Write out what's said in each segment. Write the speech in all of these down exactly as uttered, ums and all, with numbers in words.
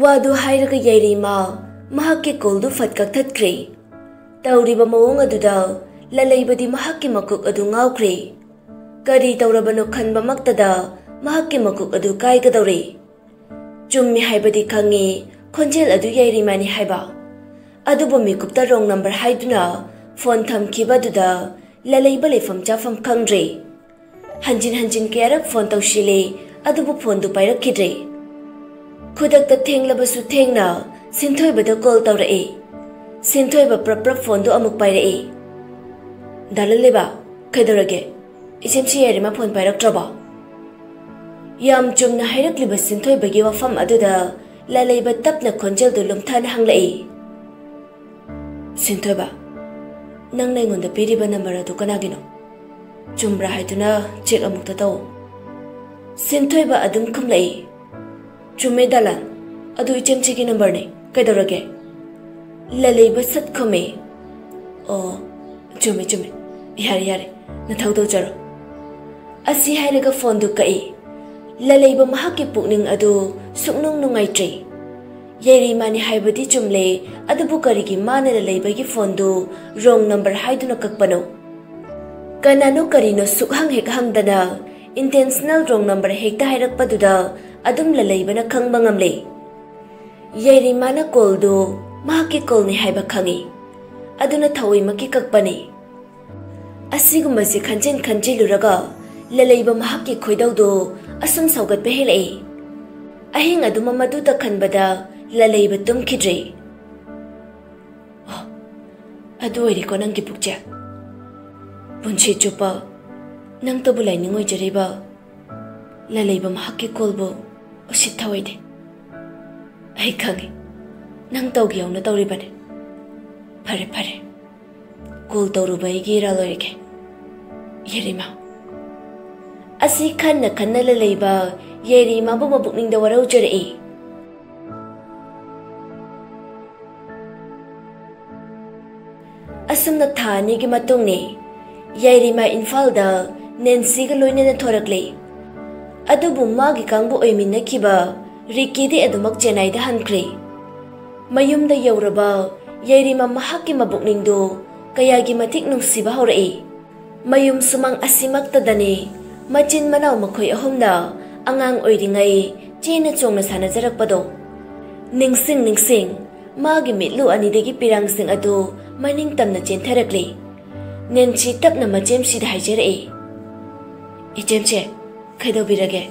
ꯋꯥꯗꯨ ꯍꯥꯏꯔꯒ ꯌꯥꯏꯔꯤꯃ ꯃꯍꯥꯛꯀꯤ ꯀꯣꯜꯗꯨ ꯐꯠ ꯀꯛꯊꯠꯈ꯭ꯔꯦ꯫ ꯇꯧꯔꯤꯕ ꯃꯑꯣꯡ ꯑꯗꯨꯗ ꯂꯂꯩꯕꯗꯤ ꯃꯍꯥꯛꯀꯤ ꯃꯀꯣꯛ ꯑꯗꯨ ꯉꯥꯎꯈ꯭ꯔꯦ꯫ ꯀꯔꯤ ꯇꯧꯔꯕꯅꯣ ꯈꯟꯕꯃꯛꯇꯗ ꯃꯍꯥꯛꯀꯤ ꯃꯀꯣꯛ ꯑꯗꯨ ꯀꯥꯏꯒꯗꯧꯔꯦ꯫ ꯆꯨꯝꯃꯤ ꯍꯥꯏꯕꯗꯤ ꯈꯪꯉꯤ, ꯈꯣꯟꯖꯦꯜ ꯑꯗꯨ ꯌꯥꯏꯔꯤꯃꯥꯅꯤ ꯍꯥꯏꯕ꯫ ꯑꯗꯨꯕꯨ ꯃꯤꯀꯨꯞꯇ ꯔꯣꯡ ꯅꯝꯕꯔ ꯍꯥꯏꯗꯨꯅ ꯐꯣꯟ ꯊꯝꯈꯤꯕ ꯑꯗꯨꯗ ꯂꯂꯩꯕ ꯂꯩꯐꯝ ꯆꯥꯐꯝ ꯈꯪꯗ꯭ꯔꯦ꯫ ꯍꯟꯖꯤꯟ ꯍꯟꯖꯤꯟ ꯀꯌꯥꯔꯛ ꯐꯣꯟ ꯇꯧꯁꯤꯜꯂꯦ, ꯑꯗꯨꯕꯨ ꯐꯣꯟꯗꯨ ꯄꯥꯏꯔꯛꯈꯤꯗ꯭ꯔꯦ꯫ ꯈꯨꯗꯛꯇ ꯊꯦꯡꯂꯕꯁꯨ ꯊꯦꯡꯅ ꯁꯤꯟꯊꯣꯏꯕꯗ ꯀꯣꯜ ꯇꯧꯔꯛꯑꯦ꯫ ꯁꯤꯟꯊꯣꯏꯕ ꯄ꯭ꯔꯞ ꯄ꯭ꯔꯞ ꯐꯣꯟꯗꯨ ꯑꯃꯨꯛ ꯄꯥꯏꯔꯛꯑꯦ꯫ "ꯗꯥ ꯂꯂꯩꯕ, ꯀꯩꯗꯧꯔꯒꯦ? ꯏꯆꯦꯝꯁꯤ ꯌꯥꯏꯔꯤꯃ ꯐꯣꯟ ꯄꯥꯏꯔꯛꯇ꯭ꯔꯕꯣ?" ꯌꯥꯝ ꯆꯨꯝꯅ ꯍꯥꯏꯔꯛꯂꯤꯕ ꯁꯤꯟꯊꯣꯏꯕꯒꯤ ꯋꯥꯐꯝ ꯑꯗꯨꯗ ꯂꯂꯩꯕ ꯇꯞꯅ ꯈꯣꯟꯖꯦꯜꯗꯨ ꯂꯨꯝꯊꯅ ꯍꯪꯂꯛꯏ꯫ "ꯁꯤꯟꯊꯣꯏꯕ, ꯅꯪꯅ ꯑꯩꯉꯣꯟꯗ ꯄꯤꯔꯤꯕ ꯅꯝꯕꯔ ꯑꯗꯨ ꯀꯅꯥꯒꯤꯅꯣ? ꯆꯨꯝꯕ꯭ꯔꯥ ꯍꯥꯏꯗꯨꯅ ꯆꯦꯛ ꯑꯃꯨꯛꯇ ꯇꯧ꯫" ꯁꯤꯟꯊꯣꯏꯕ ꯑꯗꯨꯝ ꯈꯨꯝꯂꯛꯏ꯫ "ꯆꯨꯝꯃꯦ ꯗꯥꯂꯥꯟ, ꯑꯗꯨ ꯏꯆꯦꯝꯆꯤꯒꯤ ꯅꯝꯕꯔꯅꯤ꯫ ꯀꯩꯗꯧꯔꯒꯦ?" ꯂꯂꯩꯕ ꯁꯠ ꯈꯨꯝꯃꯦ꯫ "ꯑꯣ, ꯆꯨꯝꯃꯦ, ꯆꯨꯝꯃꯦ꯫ ꯌꯥꯔꯦ, ꯌꯥꯔꯦ, ꯅꯊꯧ ꯇꯧꯖꯔꯣ꯫" ꯑꯁꯤ ꯍꯥꯏꯔꯒ ꯐꯣꯟꯗꯨ ꯀꯛꯏ꯫ ꯂꯂꯩꯕ ꯃꯍꯥꯛꯀꯤ ꯄꯨꯛꯅꯤꯡ ꯑꯗꯨ ꯁꯨꯛꯅꯨꯡ ꯅꯨꯡꯉꯥꯏꯇ꯭ꯔꯦ꯫ ꯌꯥꯏꯔꯤꯃꯥꯅꯤ ꯍꯥꯏꯕꯗꯤ ꯆꯨꯝꯂꯦ, ꯑꯗꯨꯕꯨ ꯀꯔꯤꯒꯤ ꯃꯥꯅ ꯂꯂꯩꯕꯒꯤ ꯐꯣꯟꯗꯨ ꯔꯣꯡ ꯅꯝꯕꯔ ꯍꯥꯏꯗꯨꯅ ꯀꯛꯄꯅꯣ? ꯀꯅꯥꯅꯣ ꯀꯔꯤꯅꯣ ꯁꯨꯛꯍꯪ ꯍꯦꯛ ꯍꯪꯗꯅ intentional ꯔꯣꯡ ꯅꯝꯕꯔ ꯍꯦꯛꯇ ꯍꯥꯏꯔꯛꯄꯗꯨꯗ ꯑꯗꯨꯝ ꯂꯂꯩꯕꯅ ꯈꯪꯕ ꯉꯝꯂꯦ꯫ ꯌꯥꯏꯔꯤꯃꯥꯅ ꯀꯣꯜꯗꯨ ꯃꯍꯥꯛꯀꯤ ꯀꯣꯜꯅꯤ ꯍꯥꯏꯕ ꯈꯪꯏ, ꯑꯗꯨꯅ ꯊꯑꯣꯏꯃꯛꯀꯤ ꯀꯛꯄꯅꯤ꯫ ꯑꯁꯤꯒꯨꯝꯕꯁꯤ ꯈꯟꯖꯤꯟ ꯈꯟꯖꯤꯜꯂꯨꯔꯒ ꯂꯂꯩꯕ ꯃꯍꯥꯛꯀꯤ ꯈꯣꯏꯗꯧꯗꯨ ꯑꯁꯨꯝ ꯁꯧꯒꯠꯄ ꯍꯦꯜꯂꯛꯏ꯫ ꯑꯍꯤꯡ ꯑꯗꯨꯃ ꯃꯗꯨꯇ ꯈꯟꯕꯗ ꯂꯂꯩꯕ ꯇꯨꯝꯈꯤꯗ꯭ꯔꯦ꯫ "ꯑꯣ, ꯑꯗꯨ ꯑꯣꯏꯔꯦꯀꯣ ꯅꯪꯒꯤ ꯄꯨꯛꯆꯦꯜ꯫ ꯄꯨꯟꯁꯤ ꯆꯨꯞꯄ ꯅꯪꯇꯕꯨ ꯂꯥꯏꯅꯤꯡ ꯑꯣꯏꯖꯔꯤꯕ ꯂꯂꯩꯕ ꯃꯍꯥꯛꯀꯤ ꯀꯣꯜꯕꯨ ꯎꯁꯤꯠ ꯊꯑꯣꯏꯗꯦ꯫ ꯑꯩ ꯈꯪꯏ, ꯅꯪ ꯇꯧꯒꯦ ꯌꯥꯎꯅ ꯇꯧꯔꯤꯕꯅꯤ꯫ ꯐꯔꯦ, ꯐꯔꯦ, ꯀꯣꯜ ꯇꯧꯔꯨꯕ ꯑꯩꯒꯤ ꯏꯔꯥꯜ ꯑꯣꯏꯔꯒꯦ, ꯌꯦꯔꯤꯃꯥ꯫" ꯑꯁꯤ ꯈꯟꯅ ꯈꯟꯅ ꯂꯂꯩꯕ ꯌꯦꯔꯤꯃꯥꯕꯨ ꯃꯕꯨꯛꯅꯤꯡꯗ ꯋꯥꯔꯧꯖꯔꯛꯏ꯫ ꯑꯁꯨꯝꯅ ꯊꯥ ꯑꯅꯤꯒꯤ ꯃꯇꯨꯡꯅꯤ꯫ ꯌꯥꯏꯔꯤꯃꯥ ꯏꯝꯐꯥꯜꯗ ꯅꯦꯟꯁꯤꯒ ꯂꯣꯏꯅꯅ ꯊꯣꯔꯛꯂꯦ꯫ ꯑꯗꯨꯕꯨ ꯃꯥꯒꯤ ꯀꯥꯡꯕꯨ ꯑꯣꯏꯃꯤꯟꯅꯈꯤꯕ ꯔꯤꯀꯤꯗꯤ ꯑꯗꯨꯃꯛ ꯆꯦꯟꯅꯥꯏꯗ ꯍꯟꯈ꯭ꯔꯦ꯫ ꯃꯌꯨꯝꯗ ꯌꯧꯔꯕ ꯌꯥꯏꯔꯤꯃ ꯃꯍꯥꯛꯀꯤ ꯃꯕꯨꯛꯅꯤꯡꯗꯨ ꯀꯌꯥꯒꯤ ꯃꯇꯤꯛ ꯅꯨꯡꯁꯤꯕ ꯍꯧꯔꯛꯏ꯫ ꯃꯌꯨꯝ ꯁꯨꯃꯥꯡ ꯑꯁꯤꯃꯛꯇꯗꯅꯤ ꯃꯆꯤꯟ ꯃꯅꯥꯎ ꯃꯈꯣꯏ ꯑꯍꯨꯝꯅ ꯑꯉꯥꯡ ꯑꯣꯏꯔꯤꯉꯩ ꯆꯦꯟꯅ ꯆꯣꯡꯅ ꯁꯥꯟꯅꯖꯔꯛꯄꯗꯣ꯫ ꯅꯤꯡꯁꯤꯡ ꯅꯤꯡꯁꯤꯡ ꯃꯥꯒꯤ ꯃꯤꯠꯂꯨ ꯑꯅꯤꯗꯒꯤ ꯄꯤꯔꯥꯡꯁꯤꯡ ꯑꯗꯨ ꯃꯅꯤꯡ ꯇꯝꯅ ꯆꯦꯟꯊꯔꯛꯂꯤ꯫ ꯅꯦꯟꯁꯤ ꯇꯞꯅ ꯃꯆꯦꯝꯁꯤꯗ ꯍꯥꯏꯖꯔꯛꯏ, "ꯏꯆꯦꯝꯁꯦ, ꯀꯩꯗꯧꯕꯤꯔꯒꯦ?"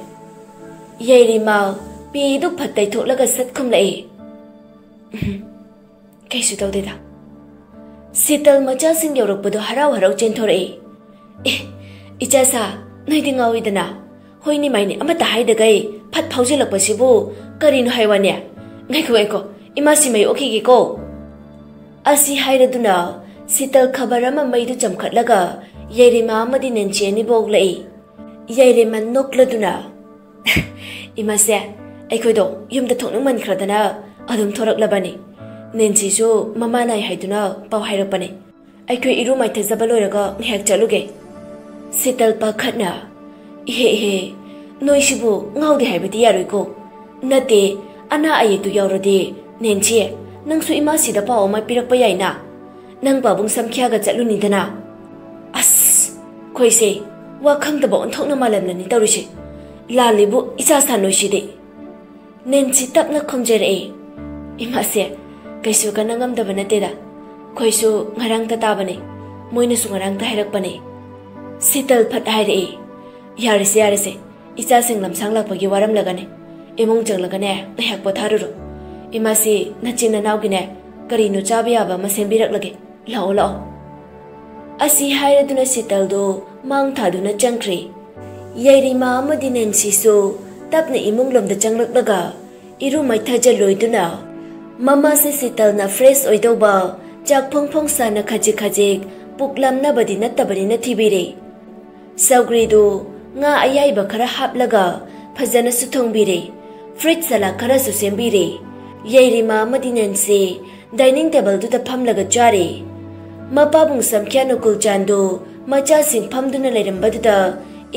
ꯌꯥꯏꯔꯤꯃ ꯄꯤꯗꯨ ꯐꯠ ꯇꯩꯊꯣꯛꯂꯒ ꯁꯠ ꯈꯨꯝꯂꯛꯏ, "ꯎꯝ, ꯀꯩꯁꯨ ꯇꯧꯗꯦꯗ꯫" ꯁꯤꯇꯜ ꯃꯆꯥꯁꯤꯡ ꯌꯧꯔꯛꯄꯗꯨ ꯍꯔꯥꯎ ꯍꯔꯥꯎ ꯆꯦꯟꯊꯣꯔꯛꯏ꯫ "ꯑꯦ, ꯏꯆꯥ ꯁꯥ, ꯅꯣꯏꯗꯤ ꯉꯥꯎꯏꯗꯅ꯫ ꯍꯣꯏꯅꯤ ꯃꯥꯏꯅꯤ ꯑꯃꯠꯇ ꯍꯥꯏꯗꯒꯩ ꯐꯠ ꯐꯥꯎꯖꯤꯜꯂꯛꯄꯁꯤꯕꯨ ꯀꯔꯤꯅꯣ ꯍꯥꯏ ꯋꯥꯅꯦ? ꯉꯥꯏꯈꯣ, ꯉꯥꯏꯈꯣ, ꯏꯃꯥꯁꯤ ꯃꯩ ꯑꯣꯛꯈꯤꯒꯦꯀꯣ꯫" ꯑꯁꯤ ꯍꯥꯏꯔꯗꯨꯅ ꯁꯤꯇꯜ ꯈꯕꯔ ꯑꯃ ꯃꯩꯗꯨ ꯆꯝꯈꯠꯂꯒ ꯌꯥꯏꯔꯤꯃ ꯑꯃꯗꯤ ꯅꯦꯟꯁꯤ ꯑꯅꯤꯕꯨ ꯑꯣꯛꯂꯛꯏ꯫ ꯌꯥꯏꯔꯤꯃ ꯅꯣꯛꯂꯗꯨꯅ, "ꯏꯃꯥꯁꯦ, ꯑꯩꯈꯣꯏꯗꯣ ꯌꯨꯝꯗ ꯊꯣꯛꯅꯤꯡꯃꯟꯈ꯭ꯔꯗꯅ ꯑꯗꯨꯝ ꯊꯣꯔꯛꯂꯕꯅꯤ꯫ ꯅꯦꯟꯁꯤꯁꯨ ꯃꯃꯥ ꯅꯥꯏ ꯍꯥꯏꯗꯨꯅ ꯄꯥꯎ ꯍꯥꯏꯔꯛꯄꯅꯤ꯫ ꯑꯩꯈꯣꯏ ꯏꯔꯨ ꯃꯥꯏꯊꯖꯕ ꯂꯣꯏꯔꯒ ꯉꯥꯏꯍꯥꯛ ꯆꯠꯂꯨꯒꯦ꯫" ꯁꯤꯇꯜ ꯄꯥꯈꯠꯅ, "ꯏꯍꯦ ꯏꯍꯦ, ꯅꯣꯏꯁꯤꯕꯨ ꯉꯥꯎꯗꯦ ꯍꯥꯏꯕꯗꯤ ꯌꯥꯔꯣꯏꯀꯣ꯫ ꯅꯠꯇꯦ, ꯑꯅꯥ ꯑꯌꯦꯛꯇꯨ ꯌꯥꯎꯔꯗꯤ, ꯅꯦꯟꯁꯤ, ꯅꯪꯁꯨ ꯏꯃꯥꯁꯤꯗ ꯄꯥꯎ ꯑꯃ ꯄꯤꯔꯛꯄ ꯌꯥꯏꯅ꯫ ꯅꯪ ꯄꯥꯕꯨꯡ ꯁꯝꯈ꯭ꯌꯥꯒ ꯆꯠꯂꯨꯅꯤꯗꯅ꯫" "ꯑꯁ, ꯑꯩꯈꯣꯏꯁꯦ ꯋꯥ ꯈꯪꯗꯕ ꯑꯣꯟꯊꯣꯛꯅ ꯃꯥꯜꯂꯝꯂꯅꯤ ꯇꯧꯔꯤꯁꯦ꯫ ꯂꯥꯜꯂꯤꯕꯨ ꯏꯆꯥ ꯁꯥ ꯅꯣꯏꯁꯤꯗꯤ꯫" ꯅꯦꯟꯁꯤ ꯇꯞꯅ ꯈꯨꯝꯖꯔꯛꯏ, "ꯏꯃꯥꯁꯦ, ꯀꯩꯁꯨ ꯀꯟꯅ ꯉꯝꯗꯕ ꯅꯠꯇꯦꯗ꯫ ꯑꯩꯈꯣꯏꯁꯨ ꯉꯔꯥꯡꯇ ꯇꯥꯕꯅꯦ, ꯃꯣꯏꯅꯁꯨ ꯉꯔꯥꯡꯇ ꯍꯥꯏꯔꯛꯄꯅꯦ꯫" ꯁꯤꯇꯜ ꯐꯠ ꯍꯥꯏꯔꯛꯏ, "ꯌꯥꯔꯦꯁꯦ, ꯌꯥꯔꯦꯁꯦ, ꯏꯆꯥꯁꯤꯡ ꯂꯝꯁꯥꯡ ꯂꯥꯛꯄꯒꯤ ꯋꯥꯔꯝꯂꯒꯅꯦ꯫ ꯏꯃꯨꯡ ꯆꯪꯂꯒꯅꯦ ꯉꯥꯏꯍꯥꯛ ꯄꯣꯊꯥꯔꯨꯔꯣ꯫ ꯏꯃꯥꯁꯤ ꯅꯆꯤꯟ ꯅꯅꯥꯎꯒꯤꯅꯦ ꯀꯔꯤꯅꯣ ꯆꯥꯕ ꯌꯥꯕ ꯑꯃ ꯁꯦꯝꯕꯤꯔꯛꯂꯒꯦ꯫ ꯂꯥꯛꯑꯣ, ꯂꯥꯛꯑꯣ꯫" ꯑꯁꯤ ꯍꯥꯏꯔꯗꯨꯅ ꯁꯤꯇꯜꯗꯨ ꯃꯥꯡ ꯊꯥꯗꯨꯅ ꯆꯪꯈ꯭ꯔꯦ꯫ ꯌꯥꯏꯔꯤꯃ ꯑꯃꯗꯤ ꯅꯦꯟꯁꯤꯁꯨ ꯇꯞꯅ ꯏꯃꯨꯡ ꯂꯣꯝꯗ ꯆꯪꯂꯛꯂꯒ ꯏꯔꯨ ꯃꯥꯏꯊꯖ ꯂꯣꯏꯗꯨꯅ ꯃꯃꯥꯁꯦ ꯁꯤꯇꯜꯅ ꯐ꯭ꯔꯦꯁ ꯑꯣꯏꯗꯧꯕ ꯆꯥꯛ ꯐꯣꯡ ꯐꯣꯡ ꯁꯥꯅ ꯈꯖꯤꯛ ꯈꯖꯤꯛ ꯄꯨꯛꯂꯝꯅꯕꯗꯤ ꯅꯠꯇꯕꯅꯤꯅ ꯊꯤꯕꯤꯔꯦ꯫ ꯁꯧꯒ꯭ꯔꯤꯗꯨ ꯉꯥ ꯑꯌꯥꯏꯕ ꯈꯔ ꯍꯥꯞꯂꯒ ꯐꯖꯅꯁꯨ ꯊꯣꯡꯕꯤꯔꯦ꯫ ꯐ꯭ꯔꯨꯏꯠ ꯁꯂꯥꯗ ꯈꯔꯁꯨ ꯁꯦꯝꯕꯤꯔꯦ꯫ ꯌꯥꯏꯔꯤꯃ ꯑꯃꯗꯤ ꯅꯦꯟꯁꯤ ꯗꯥꯏꯅꯤꯡ ꯇꯦꯕꯜꯗꯨꯗ ꯐꯝꯂꯒ ꯆꯥꯔꯦ꯫ ꯃꯄꯥꯕꯨꯡ ꯁꯝꯈ꯭ꯌꯥ ꯅꯨꯀꯨꯜ ꯆꯥꯟꯗꯨ ꯃꯆꯥꯁꯤꯡ ꯐꯝꯗꯨꯅ ꯂꯩꯔꯝꯕꯗꯨꯗ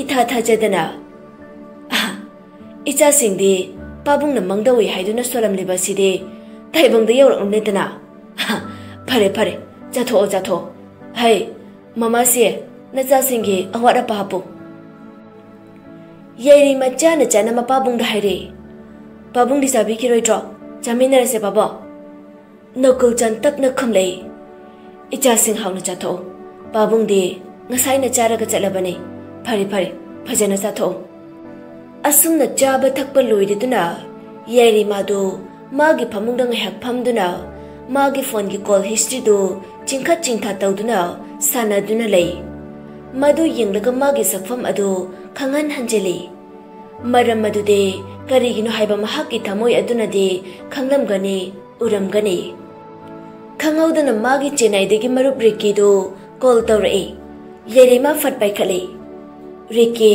ꯏꯊꯥ ꯊꯥꯖꯗꯅ, "ꯑꯍ, ꯏꯆꯥꯁꯤꯡꯗꯤ ꯄꯥꯕꯨꯡꯅ ꯃꯪꯗ ꯎꯏ ꯍꯥꯏꯗꯨꯅ ꯁꯣꯜꯂꯝꯂꯤꯕ ꯑꯁꯤꯗꯤ ꯇꯥꯏꯕꯪꯗ ꯌꯧꯔꯛꯂꯝꯂꯦꯗꯅ꯫ ꯐꯔꯦ, ꯐꯔꯦ, ꯆꯥꯊꯣꯛꯑꯣ, ꯆꯥꯊꯣꯛꯑꯣ꯫ ꯍꯩ, ꯃꯃꯥꯁꯦ ꯅꯆꯥꯁꯤꯡꯒꯤ ꯑꯋꯥꯠ ꯑꯄꯥ ꯍꯥꯞꯄꯨ꯫ ꯌꯥꯏꯔꯤꯃ ꯆꯥꯅ ꯆꯥꯅ ꯃꯄꯥꯕꯨꯡꯗ ꯍꯥꯏꯔꯦ, "ꯄꯥꯕꯨꯡꯗꯤ ꯆꯥꯕꯤꯈꯤꯔꯣꯏꯗ꯭ꯔꯣ? ꯆꯥꯃꯤꯟꯅꯔꯁꯦ, ꯄꯥꯕꯣ꯫" ꯅꯣꯀꯨꯜꯆꯥꯟ ꯇꯞꯅ ꯈꯨꯝꯂꯛꯏ, "ꯏꯆꯥꯁꯤꯡ ꯍꯥꯎꯅ ꯆꯥꯊꯣꯛꯎ꯫ ꯄꯥꯕꯨꯡꯗꯤ ꯉꯁꯥꯏꯅ ꯆꯥꯔꯒ ꯆꯠꯂꯕꯅꯤ꯫ ꯐꯔꯦ, ꯐꯔꯦ, ꯐꯖꯅ ꯆꯥꯊꯣꯛꯎ꯫" ꯑꯁꯨꯝꯅ ꯆꯥꯕ ꯊꯛꯄ ꯂꯣꯏꯔꯗꯨꯅ ꯌꯥꯏꯔꯤꯃꯥꯗꯨ ꯃꯥꯒꯤ ꯐꯃꯨꯡꯗ ꯉꯥꯏꯍꯥꯛ ꯐꯝꯗꯨꯅ ꯃꯥꯒꯤ ꯐꯣꯟꯒꯤ ꯀꯣꯜ ꯍꯤꯁꯇ꯭ꯔꯤꯗꯨ ꯆꯤꯡꯈꯠ ꯆꯤꯡꯊ ꯇꯧꯗꯨꯅ ꯁꯥꯟꯅꯗꯨꯅ ꯂꯩ꯫ ꯃꯗꯨ ꯌꯦꯡꯂꯒ ꯃꯥꯒꯤ ꯁꯛꯐꯝ ꯑꯗꯨ ꯈꯪꯍꯟ ꯍꯟꯖꯤꯜꯂꯤ꯫ ꯃꯔꯝ ꯑꯗꯨꯗꯤ ꯀꯔꯤꯒꯤꯅꯣ ꯍꯥꯏꯕ ꯃꯍꯥꯛꯀꯤ ꯊꯃꯣꯏ ꯑꯗꯨꯅꯗꯤ ꯈꯪꯂꯝꯒꯅꯤ, ꯎꯔꯝꯒꯅꯤ꯫ ꯈꯪꯍꯧꯗꯅ ꯃꯥꯒꯤ ꯆꯦꯟꯅꯥꯏꯗꯒꯤ ꯃꯔꯨꯞ ꯔꯤꯛꯀꯤꯗꯨ ꯀꯣꯜ ꯇꯧꯔꯛꯏ꯫ ꯌꯥꯏꯔꯤꯃꯥ ꯐꯠ ꯄꯥꯏꯈꯠꯂꯤ꯫ ꯔꯤꯛꯀꯤ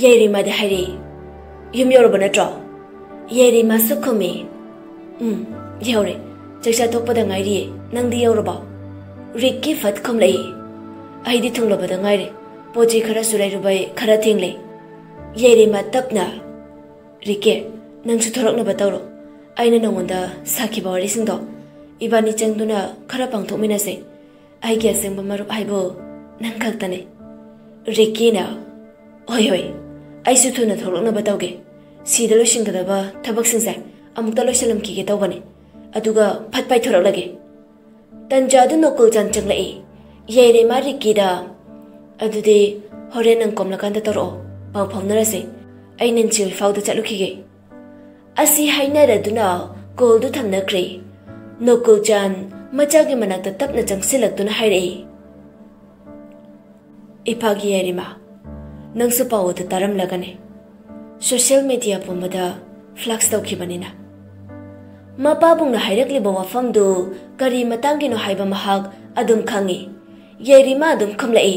ꯌꯥꯏꯔꯤꯃꯥꯗ ꯍꯥꯏꯔꯛꯏ, "ꯌꯨꯝ ꯌꯧꯔꯕ ꯅꯠꯇ꯭ꯔꯣ?" ꯌꯥꯏꯔꯤꯃꯥꯁꯨ ꯈꯨꯝꯃꯤ, "ꯎꯝ, ꯌꯧꯔꯦ꯫ ꯆꯥꯛꯆꯥ ꯊꯣꯛꯄꯗ ꯉꯥꯏꯔꯤꯌꯦ꯫ ꯅꯪꯗꯤ ꯌꯧꯔꯕꯣ?" ꯔꯤꯛꯀꯤ ꯐꯠ ꯈꯨꯝꯂꯛꯏ, "ꯑꯩꯗꯤ ꯊꯨꯡꯂꯕꯗ ꯉꯥꯏꯔꯦ꯫ ꯄꯣꯠ ꯆꯩ ꯈꯔꯁꯨ ꯂꯩꯔꯨꯕꯩ ꯈꯔ ꯊꯦꯡꯂꯦ꯫" ꯌꯥꯏꯔꯤꯃꯥ ꯇꯞꯅ, "ꯔꯤꯛꯀꯤ, ꯅꯪꯁꯨ ꯊꯣꯔꯛꯅꯕ ꯇꯧꯔꯣ꯫ ꯑꯩꯅ ꯅꯉꯣꯟꯗ ꯁꯥꯈꯤꯕ ꯋꯥꯔꯤꯁꯤꯡꯗꯣ ꯏꯕꯥꯅꯤ ꯆꯪꯗꯨꯅ ꯈꯔ ꯄꯥꯡꯊꯣꯛꯃꯤꯟꯅꯁꯦ꯫ ꯑꯩꯒꯤ ꯑꯁꯦꯡꯕ ꯃꯔꯨꯞ ꯍꯥꯏꯕꯨ ꯅꯪ ꯈꯛꯇꯅꯦ꯫" ꯔꯤꯛꯀꯤꯅ, "ꯍꯣꯏ, ꯍꯣꯏ, ꯑꯩꯁꯨ ꯊꯨꯅ ꯊꯣꯛꯂꯛꯅꯕ ꯇꯧꯒꯦ꯫ ꯁꯤꯗ ꯂꯣꯏꯁꯤꯟꯒꯗꯕ ꯊꯕꯛꯁꯤꯡꯁꯦ ꯑꯃꯨꯛꯇ ꯂꯣꯏꯁꯤꯜꯂꯝꯈꯤꯒꯦ ꯇꯧꯕꯅꯦ꯫ ꯑꯗꯨꯒ ꯐꯠ ꯄꯥꯏꯊꯣꯔꯛꯂꯒꯦ꯫" ꯇꯟꯖꯥꯗꯨ ꯅꯣꯀꯨꯜꯆꯥꯟ ꯆꯪꯂꯛꯏ꯫ ꯌꯥꯏꯔꯤꯃꯥ ꯔꯤꯛꯀꯤꯗ, "ꯑꯗꯨꯗꯤ ꯍꯣꯔꯦꯟ ꯅꯪ ꯀꯣꯝꯂꯀꯥꯟꯗ ꯇꯧꯔꯛꯑꯣ, ꯄꯥꯎ ꯐꯥꯎꯅꯔꯁꯦ꯫ ꯑꯩ ꯅꯟꯁꯤ ꯍꯣꯏ ꯐꯥꯎꯗ ꯆꯠꯂꯨꯈꯤꯒꯦ꯫" ꯑꯁꯤ ꯍꯥꯏꯅꯔꯗꯨꯅ ꯀꯣꯜꯗꯨ ꯊꯝꯅꯈ꯭ꯔꯦ꯫ ꯅꯣꯀꯨꯜꯆꯥꯟ ꯃꯆꯥꯒꯤ ꯃꯅꯥꯛꯇ ꯇꯞꯅ ꯆꯪꯁꯤꯜꯂꯛꯇꯨꯅ ꯍꯥꯏꯔꯛꯏ, "ꯏꯄꯥꯒꯤ ꯌꯥꯏꯔꯤꯃꯥ, ꯅꯪꯁꯨ ꯄꯥꯎ ꯑꯗꯨ ꯇꯥꯔꯝꯂꯒꯅꯤ꯫ ꯁꯣꯁꯤꯌꯦꯜ ꯃꯤꯗꯤꯌꯥ ꯄꯨꯝꯕꯗ ꯐ꯭ꯂꯥꯛꯁ ꯇꯧꯈꯤꯕꯅꯤꯅ꯫" ꯃꯄꯥꯕꯨꯡꯅ ꯍꯥꯏꯔꯛꯂꯤꯕ ꯋꯥꯐꯝꯗꯨ ꯀꯔꯤ ꯃꯇꯥꯡꯒꯤꯅꯣ ꯍꯥꯏꯕ ꯃꯍꯥꯛ ꯑꯗꯨꯝ ꯈꯪꯏ꯫ ꯌꯥꯏꯔꯤꯃꯥ ꯑꯗꯨꯝ ꯈꯨꯝꯂꯛꯏ,